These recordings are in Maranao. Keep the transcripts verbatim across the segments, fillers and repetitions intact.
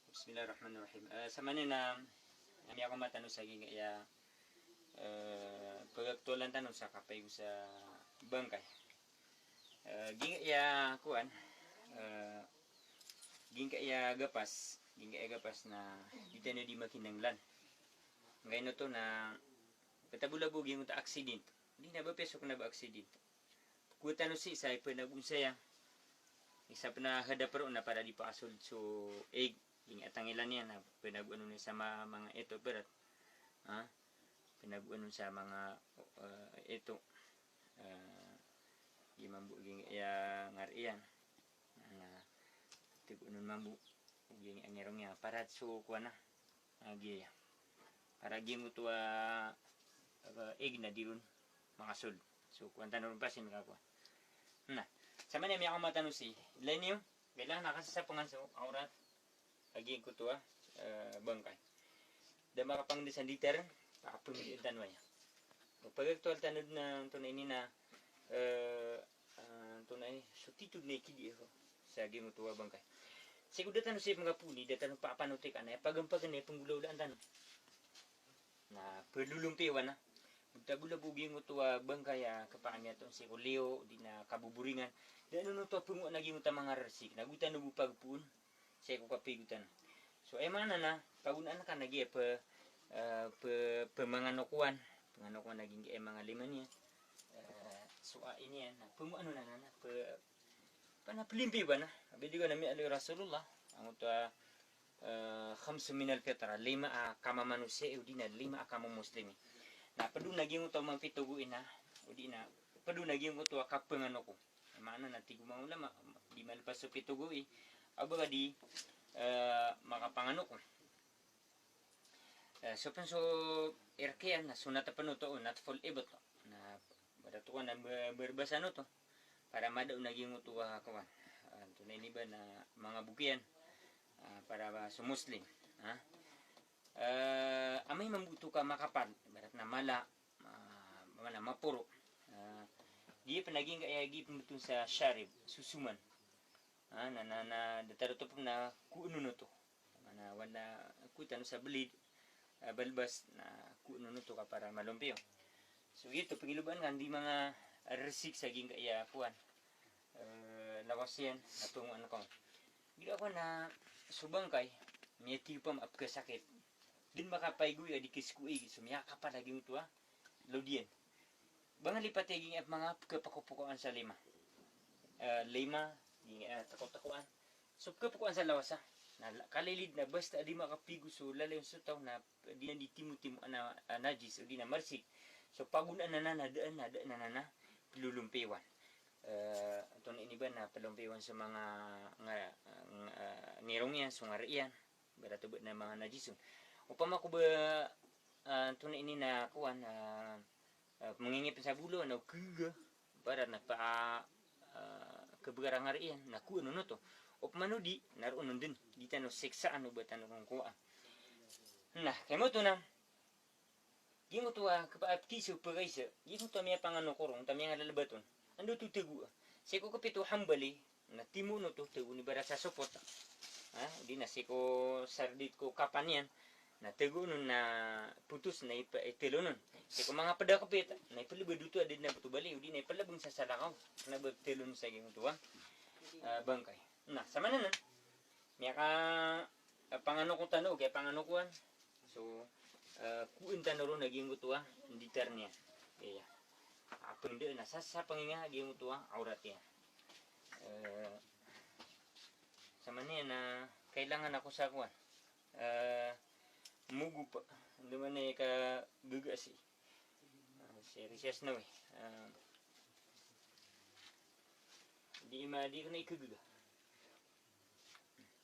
Bismillahirrahmanirrahim. Eh, samanaya na, eh, miyakomat tano sa giyangkaya, eh, pagaktualan tano sa kapaigo sa bangkay. Eh, giyangkaya kowan, eh, giyangkaya gapas, giyangkaya gapas na di tano di makinanglan. Angkaino oto na katabolabola giyangkoto a aksident. Di na ba piyasokan a ba aksident. Kowa tano sii sa ipanagoon saya. Isa pn a hadap roo na para di pakasold so ig. Giyangkaya tangilan iyan na panagoon on sa ma-, manga ito, ibarat. Ha? Panagoon on sa manga, eh, ito. Eh, giyangkaya mambo, giyangkaya ngari iyan. Na, tagoon on mambo. Giyangkaya ngirong iyan. Para so kowan a. Ah, giya. Para giyangkoto a, ah, ig na di ron makasold. So, kowan tano ron pasin ka kowan. Na, samanaya miyakomat tano sii. Ilay niyo, kailangan a kasasapangan so awrat a giyangkoto a, eh, bangkay. Da makapangndsan di taren, pakapangndsan tano aya. Pagaktual tano na antonaa ini na, eh, ah, antonaa ini, so titho dn a ikidi ko sa giyangkoto a bangkay. Sii ko da tano sii pngaponi, da tano papanoti ka na, pagampagan na, panggolawlaan tano. Na plolompiyowan a. Katabolabola giyangkoto a bangkay a kapakamiyato sii ko liyo, di na kaboboringan. Da on oto a pngowa na giyangkoto a manga rsik. Na go tano bo pagpoon. Sii ko kapigotan. So, aya maana na, pagonaan ka na giya pe, eh, pe, pemanganokowan. Pemanganokowan na giyangkaya manga lima niyan. Eh, so, a, ini iyan, na, pemangano na, na, na, pe, pana pelimpi ba na. Abidi ko na miyaaloy o Rasulullah. Angkoto a, eh, khamsun minal fitra. Lima a kamamanosiya, odi na lima a kamamuslimi. Na, ped on a giyangkoto a mapito gowii na, odi na, ped on a giyangkoto a kapenganoko. Maana na tig o manga ulama, di malpas so pito gowii, ago ba di, eh, makapanganoko. Eh, so pn so irqiyan na sunnat pn oto, natful ibt. Na, barato ka na be-, berbasan oto. Para mada on a giyangkoto a kowan. Ah, antonaa ini ba na manga bokiyan. Ah, para ba so Muslim. Ha? Eh, amay mambo oto ka makapal, ibarat na mala, ma-, mana maporo. Ah, giya pn a giyangkaya, giya pn btad sa sharib, sosoman. Ah, na, na, na, datar oto pn na kowan on oto. Mana wan na kowan tano sa blade, ah, balbas, na kowan on oto ka para malompiyo. So, giyoto, pagilobaan ka, di manga rsik sa giyangkaya kowan. Eh, lawas iyan, na pngowa na kowan. Gila ko na so bangkay, miyatiyopa a pkhasakit. Di makapaigo a di kisko ig, so miyakapal a giyangkoto a lod iyan. Ba nga lipat a giyangkaya manga pkhapakopakoan sa lima. Eh, lima, giyangkaya, eh, takotakoan. So pkhapakoan sa lawas a. Na la-, kalilid na basta di makapaigo so lalayon so taw na di na di timotimo a na, a najis, o di na marsik. So pagonaan anan a daan, a daan anan a plolompiyowan. Eh, antonaa ini ba na plolompiyowan so manga nga, nga, ngirong iyan, so ngari iyan. Barato ba na manga najis on. Opama ko ba, ah, antonaa ini na kowan, ah, ah, mangingip sa bolo, na khagaga, ibarat na pa, ah, khabagara ngari iyan, na kowan on oto. Opama o di, na roo on dn, di tano siksaan o ba tano ron kowaa. Na, kay maoto na, giyangkoto a, kapa-, apti so pkhaisa, giyangkoto a miyapanganoko ron, ta miyangalalabat on. Anda oto tagoa. Sii ko kapit o Hanbali, na timoon oto, tagoon ibarat sa sopot. Ha? Di na sii ko sardit ko kapan iyan. Na tagoon on na potos na ipa-, itelo on. Sii ko manga pd a kapit, na ipalbad oto a da dn a btobali, o di na ipalbng sa salakaw. Na ba telo on sa giyangkoto a, ah, bangkay. Na, samanan, miyaka, ah, panganoko tano, kay panganokoan. So, ah, kowan tano ron a giyangkoto a nditar niyan. Iya. Apn da na sasapang iyan a giyangkoto a awrat iyan. Eh, samanan na kailangan ako sa kowan. Eh, mogop, di man i khagaga sii. Ah, serious na, wi. Ah, di ma, di ko na ikhagaga.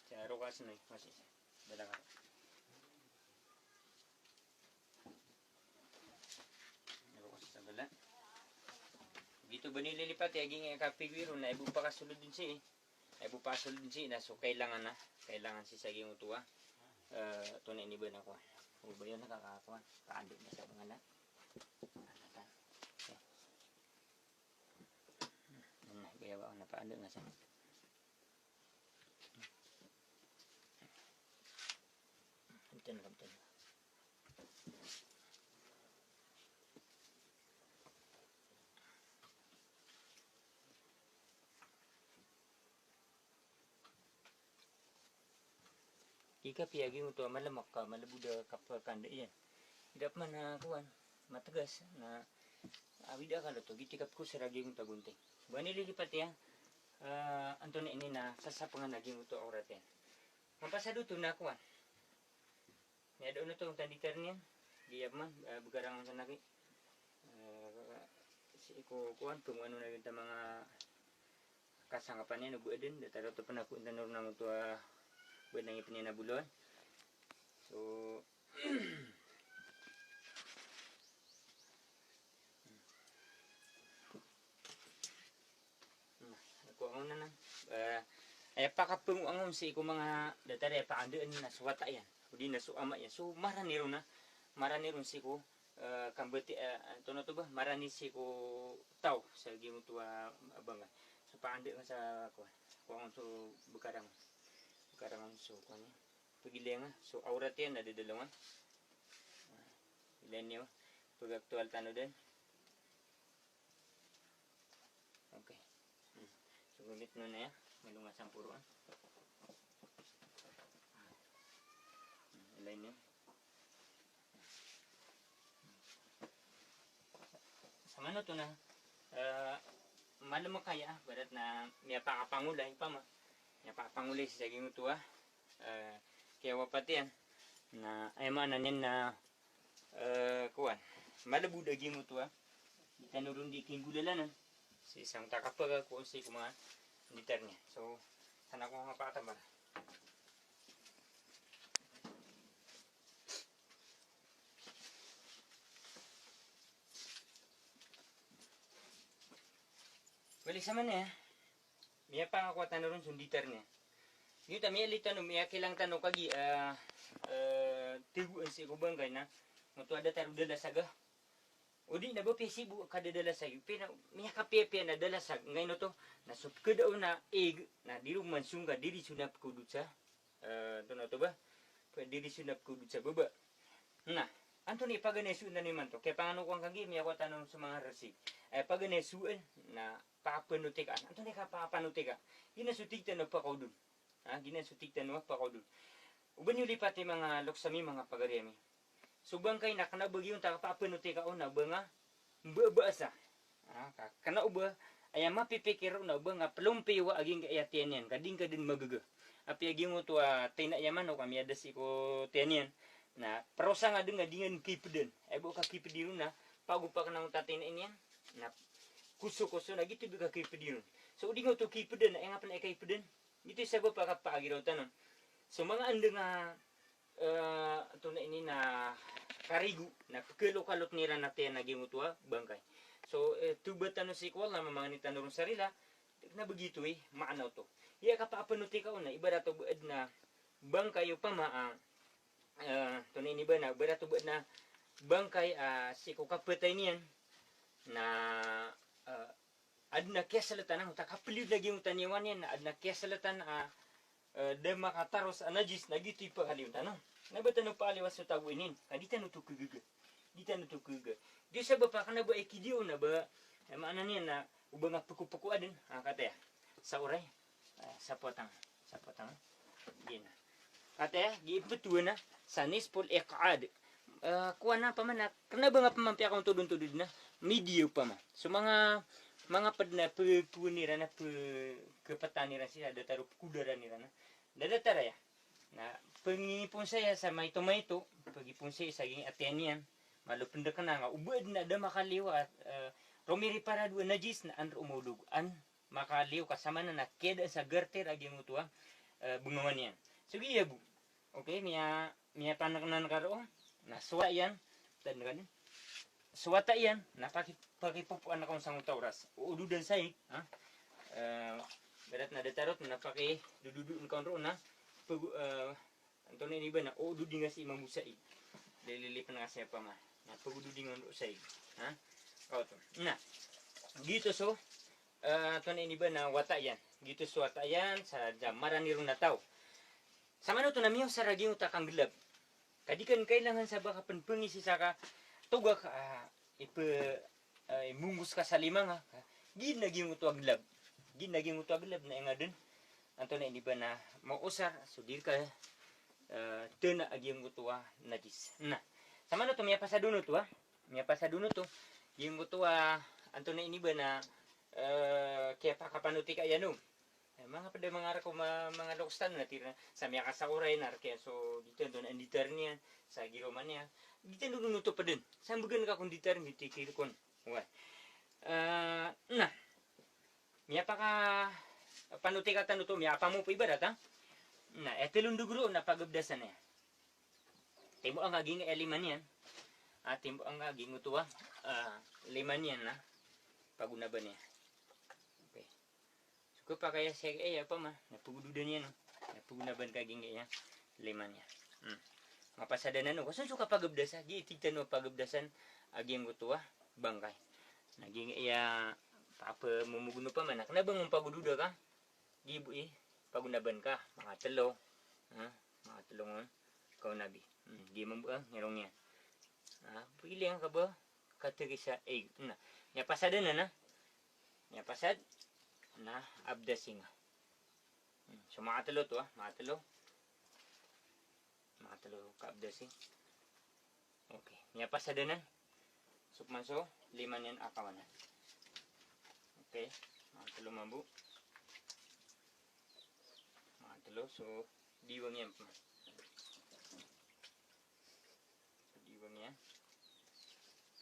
Sa rokas na, eh, masi. Bala ka. Rokas sa bala. Giyoto ba nililipat, eh, giyangkaya kapigo ron na ibo pakasold on sii, eh. Ibo pakasold on sii na, so kailangan na, kailangan sii sa giyangkoto a, eh, antonaa ini ba na kowan. O ba iyan na kakakowan, kaandi na sa manga na. Ano, kaya ba na paandi na sa. Ika piya giyoto a mala maka, mala boda kapakanda iyan. Ida pman a kowan, mategas, na awida kaloto, giti kapkosar a giyoto a gonting. Bani lilipat iyan, eh, antonaa ini na sasapengan a giyoto a awrat iyan. Mapasad oto na kowan. Miyada oto o tanditar niyan, di iya pman, eh, begarang sa naki. Eh, sii ko kowan, pengwano na giyoto a manga kasangkapan iyan o beden, datar oto pn a ko intanan ron angkoto a beden a ngipn iyan a bolawan. So, na, ko angkoto na, eh, aya pakapengoangon sii ko manga datar aya pakandaan na so wata iyan, odi na so ama iyan. So marani ron na, marani ron sii ko eh, kambati, eh, antonaa oto ba, marani sii ko taw sa giyoto a bangkay. So pakanda nga sa kowan, kowan so bekarang, bekarang so kowan iyan. Pagilaya nga so awrat iyan na dadalongan. Ilay niyo, pagaktual tano den. Okay. Hmm. So, gonit no na iya, malonga samporo, ah. Hmm, ilay niyo. Samanoto na, eh, mala maka aya, ibarat na miyapakapangolay, opama. Miyapakapangolay sii sa giyoto a, eh, kiyawapat iyan. Na, aya maana niyan na, eh, kowan. Mala boda giyoto a, di tano ron di kinggolalanan. Sii sa ngota kapakakowa sii ko manga nditar niyan. So, sana ko nga pakatambar. Balik sa mana ya? Miyapangakowa tano ron so nditar niyan. Giyoto a miyalita tano, miyakilang tano kagiya, eh, eh, tigo sii ko bangkay na, ngoto a datar o dalasag a. Odi na ba piya sii bo kadadalasag, piya na, miyakapiyapiya na dalasag, ngaino to, na so pkada o na ig, na di ron man songga, di ron so na pkodot sa, eh, antonaa oto ba? Pkada di ron so na pkodot sa baba. Na, antonaa i paganay so na imanto, kiyapanganokowan kagiya, miyakowa tano so manga resig. Eh, paganay so, eh, na, Pakapanotika. Antonaa i kapakapanotika? Giyanan so tig tano a pakaodon. Ha, giyanan so tig tano a pakaodon. Oba niyo lipati manga loks ami, manga pagari ami. So bangkay na kena o ba giyoto a kapakapanotika on na o ba nga mbabasa. Ha, ka-, kena o ba aya mapipikir on na o ba nga pelompiyo a giyangkaya tiyan iyan, ka di ngka den magaga. Apiya giyoto a tina iyan manok a miyada sii ko tiyan iyan. Na, perosa nga den nga di nga den kipeden. Aya bo kakipedi ron na, pagopak na o tina iyan. Na, koso-koso na giyoto i ba kakipedi ron. So, o di nga oto kipeden, aya nga pen aya kaipeden. Giyoto i sabap a kapaagiraw tano. So, manga anda nga, eh, antonaa ini na karigo, na pekalokalot iran a tiyan a giyoto a bangkay. So, eh, toba tano sii ko Allah, mamangni tano ron sa rila, na begitu i maana oto. Aya kapakapanotika on na, ibarat o ba aden a bangkay opama, ah, eh, antonaa ini ba na, ibarat o ba aden a bangkay, ah, sii ko kapatay niyan. Na, eh, aden a kiyaselatan a, oto a kapeliyo na giyoto a niyawa niyan, na aden a kiyaselatan a, eh, da makataros a najis, na giyoto i pakaliyon tano. Na ba tano pakaliyowa so tago inin, ka di tano oto kegaga. Di tano oto kegaga. Di sabap a kena o ba ikidi on na ba, eh, maana niyan na, o ba nga pekopeko aden, ah, kataya. Sa oray. Eh, sapotang, sapotang. Giyanan. Kataya, giya petowan a, sa nisful iq'ad. Eh, kowan a pamana, kena o ba nga pamampiya ka on todon-todon na, midiya opama. So manga, manga ped na pe-, petowan iran a pe-, kepetan iran sii sa datar o pekodaran iran a. Da datar aya. Na, pengipon saya sa maito-maito, pegipon saya sa giyangkaya tiyan iyan. Malo pendekena nga, o ba aden a da makaliyo a, eh, romiriparado a najis na an roo maolog, an makaliyo ka samanan a kiyadaan sa garter a giyoto a, eh, bengawan iyan. So giya bo. Okay, miya, miyapaneknan ka roo. Na so wata iyan, tanda ka den. So wata iyan, na paki-, pakipopoan ka on sangkoto a oras. Oododan sa ig, ha? Eh, ibarat na datar oto, na pakidododoon ka on roo na, pego-, eh, antonaa ini ba na, o, doding nga sii mambo sa ig. Lililipen nga sii opama. Na, pagododing on roo sa ig. Ha? Kaoto. Na, giyoto so, eh, antonaa ini ba na wata iyan. Giyoto so wata iyan, sa, sa marani ron a taw. Samanoto na miyaosar a giyoto a kanggelab. Ka di ka kailangan sa ba ka pen pengisi sa ka togak, ah, ipe, eh, imonggos ka sa lima nga, ka, giya na giyoto a gelab. Giya na giyoto a gelab na aya nga den. Antonaa ini ba na maosar, so di reka, eh, tana a giyangkoto a najis. Na, samanoto miyapasad on oto a. Miyapasad on oto. Giyangkoto a, antonaa ini ba na, eh, kiyapakapanotika iyan o. Eh, manga pd a manga rk o ma-, manga loks tano na tig iran sa miyakasakoray na rk iyan so di tano na nditar niyan, sa giroman iyan. Di tano on oto pd. Sambgan ka kon nditar, di tikir kon. Wa. Eh, na. Miyapaka-, panotika tano oto, miyapamop ibarat, ha? Na, e tlo ndg roo na pagabdasan iyan. Timo angka giyangkai a lima niyan. Ah, timo angka giyangkoto a, ah, lima niyan na pagonaban iyan. Okay. So kapakay a sii, eh, opama na pagododan iyan, na pagonaban ka giyangkai a lima niyan. Hmm. Mapasad anan o, ka so, so kapagabdasa, giya tig tano a pagabdasan a giyangkoto a bangkay. Na giyangkai a, apa, momogn opama na kna ba ngka pagododa ka, giya bo i pagonaban ka, manga tlo. Ha? Manga tlo ngka, kaonabi. Hmm, giya mambo a ngirong iyan. Ha? Pilian ka ba, kategi sa ig. Na, miyapasad anan a. Miyapasad, na abdasi ngka. Hmm, so manga tlo oto a, manga tlo. Manga tlo ka abdasi. Okay, miyapasad anan. So pman so lima niyan a kawanan. Okay, manga tlo mambo. Manga tlo, so diwang iyan pman. Diwang iyan.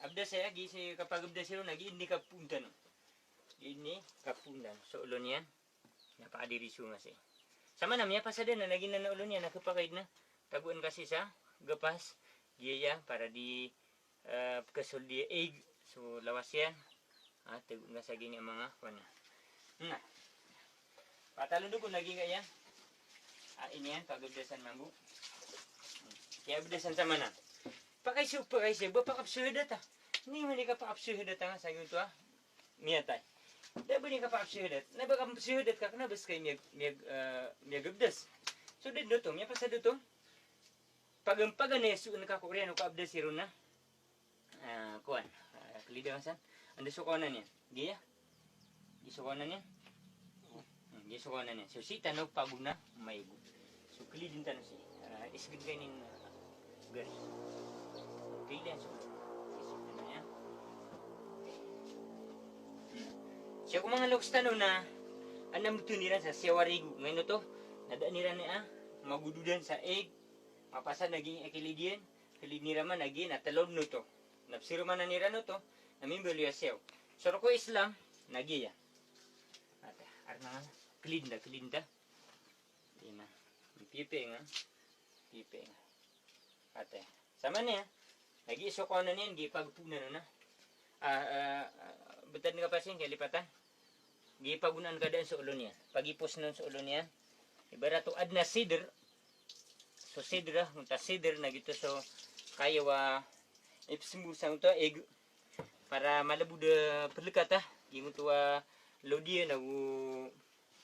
Abdas aya, giya sii kapagabdas iyan on na giya ini kapoon tano. Giya ini kapoon tano. So olo niyan. Miyapakadiri so nga sii. Saman a miyapasad anan a giyanan a olo niyan na khapakay dn a tagoan ka sii sa gapas. Giya aya para di, eh, pkhasold i ig so lawas iyan. Ah, tagoan ka sa giyangkai a manga kowan iyan. Na. Patalodog on a giyangkai a, ah, ini iyan, pagabdasan mambo. Kiyabdasan saman a. Pakaiza, pakaiza, ba pakapsahadata. Ini man di kapakapsahadata nga sa giyoto a miyatay. Da ba di kapakapsahadat. Na ba kapsahadat ka kna ba ska i miyag-, miyag-, eh, miyagabdas. So da dn oto, miyapasad oto. Pagam-, paganay so on ka ko oriyan o kaabdasi ron na. Ah, kowan. Ah, klidn ka san. Anda so kawanan iyan? Giya. Giya so kawanan iyan. Hmm, giya so kawanan iyan. So sii tano pagona maigo. So klidn tano sii. Ah, isgn ka ini, ah, gari. Klidn so. Isgn tano iyan. Hmm. Sii ko manga loks tano na, anam toniran sa sii a warigo. Ngayon oto, na da niran a magododan sa ig. Mapasad na giyangkai a kilid iyan, kilid iran man a giya na tlo dn oto. Na pziro man iran oto, na mimbaloy a siyaw. So rk o Islam, na giya. Ata, arna nga, kilid nda, kilid nda. Ina, piyapiya nga, piyapiya nga. Ata, saman iyan, na giya so kawanan iyan, giya pagpoon anan a. Ah, ah, ah, btad nga pasin, kalipatan. Giya pagonaan ka daan so olo niyan. Pagipos on so olo niyan. Ibarat o adn a sidr. So sidr, ah, onta sidr na giyoto so kayaw a ipsmbor sangkoto a ig. Para malbod a plkata. Giyoto a lod iyan ago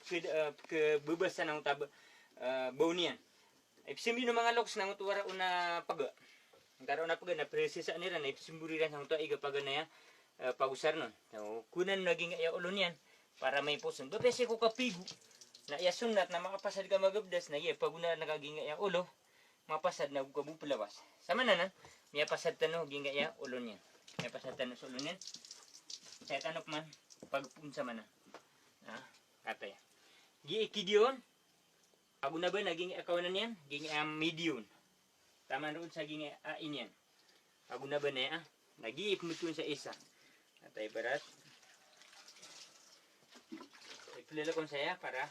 pkd-, ah, pkhababasan angkoto a ba-, ah, bao niyan. Ipsmbor o manga loks na angkoto a wara on a paga. Angkoto a wara on a paga na prsisaan iran, na ipsmbor iran sangkoto a ig a paganay a, eh, pagosarn on. So, konan on a giyangkai a olo niyan para maipos on. Ba piyasi ko kapigo. Na aya sunnat na makapasad ka magabdas, na giya pagonaan ka giyangkai a olo. Mapasad na go ka bo plawas. Saman anan, miyapasad tano giyangkai a olo niyan. Miyapasad tano so olo niyan. Saya tano pman, pagpoon saman anan. Ah, kataya. Giya ikidiyon, Pagonaban a giyangkai a kawanan iyan, giyangkai a midiyon. Taman roo sa giyangkai a iniyan. Pagonaban aya, ah. Na giya ipmbtowan sa isa. Ata ibarat. Iplalakon saya para,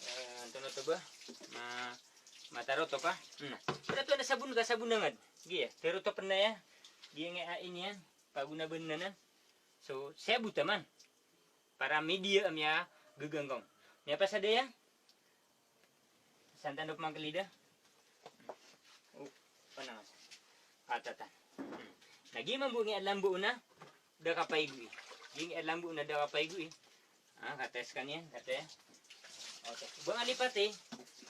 eh, antonaa oto ba? Ma-, mataro oto ka. Na. Ibarat o na sabon ka, sabon angad. Giya, tero oto pn aya. Giyangkai a iniyan. Pagonaban anan. So, saya bo taman. Para midiya a miyagagangkang. Miyapasad aya? San tano pman klida? O, panangas. Katatan. Hmm. Na giya mambo giyangkai a lambo on a da kapaigoy. Giyangkai a lambo on a da kapaigoy. Ah, kataya skaniyan, kataya. Okay. Ba nga lipati,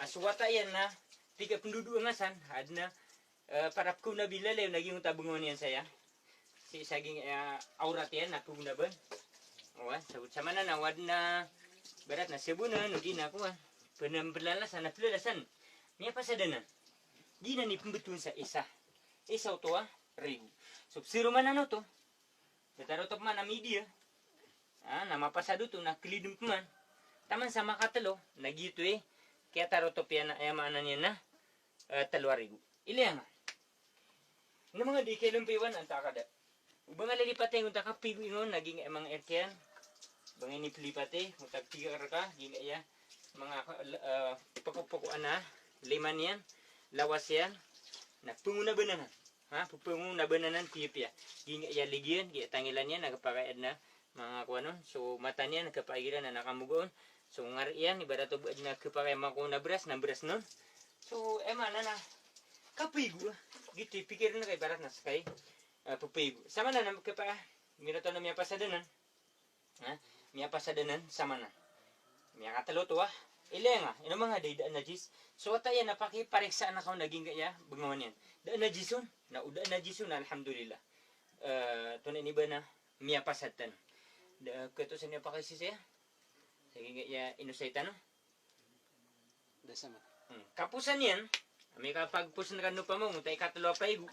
a so wata iyan na tig a pndodowa nga san, adn a Eh, para pkhaona bilalayon a giyangkoto a bngawan iyan saya. Sii sa giyangkai a, eh, awrat iyan na pagonaban. Oway, sabot sa maana na o adn a ibarat na sabon na, o di na kowan. Pnamplalasan na plalasan. Miyapasad anan. Giyanan i pmbtowan sa isa. Isa oto a rigo. So, psero man anan oto. Datar oto pman a media. Ah, na mapasad oto na klidn pman. Taman sa makatlo, na giyoto i kiyatar oto piya na, aya maana niyan na, eh, tlo a rigo. Ilaya nga. Na manga di kailompiwan antaa ka da. O ba nga lilipati ngonta ka pigo ingon na giyangkai a manga irkiyan. Ba nga inipilipati ngonta ka pigo rka giyangkai a manga, eh, poko-poko ana lima niyan, lawas iyan. Na pngonabn anan. Ha, pngonabn anan piyapiya. Giyangkai a ligi iyan, giyangkai a tangilan iyan, na kapakay adn a manga kowan on. So, mata niyan, kapakay iran na kamoga on. So, ngari iyan, ibarat o ba adn a kapakay mako na bras, na bras non. So, aya maana na kapigo. Giyoto i pikir na ka ibarat na ska i, eh, ppigo. Saman anan kapakay, mirato na miyapasad anan. Ha? Miyapasad anan saman anan. Miyakatlo oto a. Ilaya nga, ino manga da i da a najis. So, wata iyan na pakipariksaan ka on a giyangkai a bngawan iyan. Da a najis on, na o da a najis on, alhamdulillah. Eh, antonaa ini ba na miyapasad tano. Da, katosan iyo pakaisisaya. Sa giyangkai a inosay tano. Da sama. Hmm. Kaposan iyan, amay ka pagpos na kano pamang, ta ikatlo a paigo.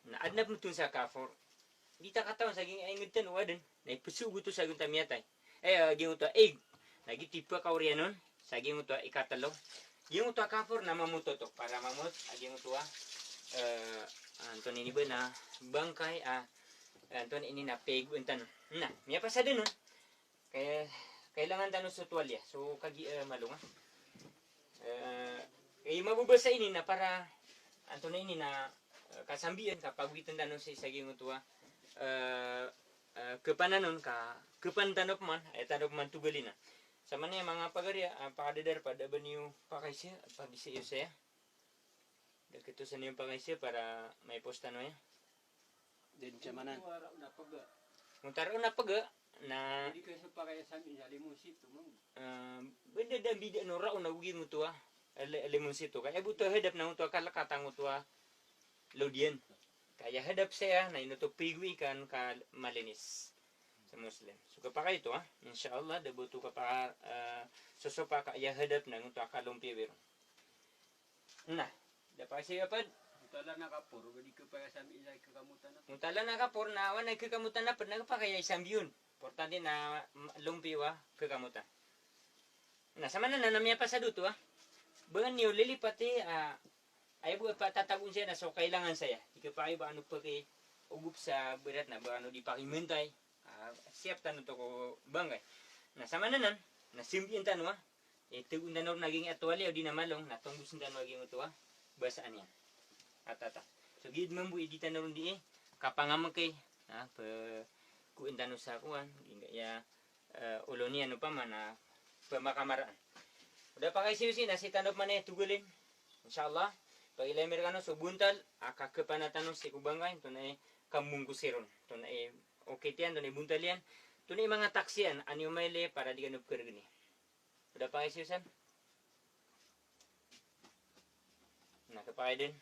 Na adn a pmbtowan sa kafor. Di ta katawan sa giyangkai a ingd tano o adn. Na ipsogo oto sa giyangkoto a miyatay. Eh, ah, giyangkoto a ig. Na giyoto i pkaoriyan on sa giyangkoto a ikatlo. Giyangkoto a kafor na mamot oto. Para mamot a giyangkoto a, eh, antonaa ini ba na bangkay, ah, antonaa ini na paigoan tano. Na, miyapasad anan on. Kay-, kailangan tano so tuwalya. So, kagiya, eh, malo nga. Eh, eh, mababasa ini na para, antonaa ini na, eh, kasambian, kapagowitn tano sii sa giyangkoto a, eh, eh, khapanan on ka, khapan tano pman, aya tano pman togalina. Saman aya manga pagari, ah, pakadadarpa, da ba niyo pakaisa, pagisa iyo saya. Da katosan iyo pakaisa para maipos tano aya. Dn saman anan. Ngonta roo na pga na. Di ka so pakay sa mi-, sa limon sito, mang. Ah, banda da mbida no roo na ogi ngoto a, le-, limon sito. Kaya bo oto hadap na ngoto a kalkat a ngoto a lodian. Kaya hadap saya na ino oto pigo ikan ka malinis sa Muslim. So, kapakay oto, ha? Insha Allah, da bo oto kapa-, ah, sosopa kaya hadap na ngoto a kalompiyo biro. Na, da pakay saya pd. Mutala na kapor, ba di kapakay sa mi-, isa i khakamotan a. Mutala na kapor, na wan a i khakamotan a pd, na kapakay a isambi on. Importante na, mm, lompiyo a khakamotan. Na, saman anan na miyapasad oto, ha. Ba niyo lilipati, ah, aya bo a patatagoon saya na so kailangan saya. Di kapakay ba ano pakiogop sa berat na ba ano di pakimantay. Ah, siyap tano oto ko bangkay. Na, saman anan, na sambian tano, ha. Eh, tagoon tano ron a giyangkai a tuwalya odi na malong, na tonggosen tano a giyangkoto a basaan iyan. Atata. So, giya mambo i di tano ron di, eh, kapangamkay, ha, pe-, koen tano sa kowan, giyangkai a, eh, olo niyan opama na pemakamaraan. O da pakay siyosi na sii tano pman aya togalin. Insha Allah. Pagilay mi rekano so bontal a kakepana tano sii ko bangkay, antonaa i kamongkosi ron. Antonaa i okit iyan, antonaa i bontal iyan. Antonaa i manga taksi iyan, an iyo mailay para di kano pekeregeni. O da pakay siyosan. Na, kepakay den.